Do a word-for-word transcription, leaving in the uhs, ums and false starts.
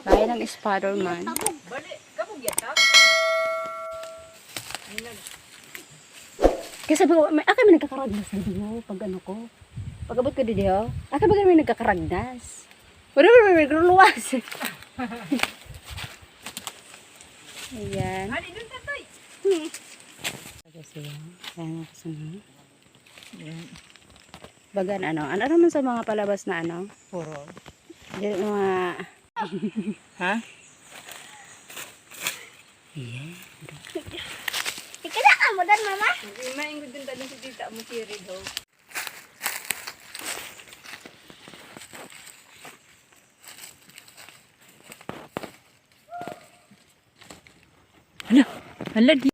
Bahay ng Spider-Man. Bali, kabog yan, ta? Kasi sabi ko, may, ah, kami nagkakaragdas dito, pag ano ko. Pag abot ko dito, ah, kami kami nagkakaragdas. Wala, wala, wala, nagluluwas. Ayan. Ali, dun, tatay. Kasi, ayan, kasi, Bagan ano? Ano naman sa mga palabas na ano? Puro. Yung mga... Ha? Ayan. Ika na ka mo dan, mama? Hindi, maingod din talaga si tita mo, si Red Hawk. Hala, hala, di.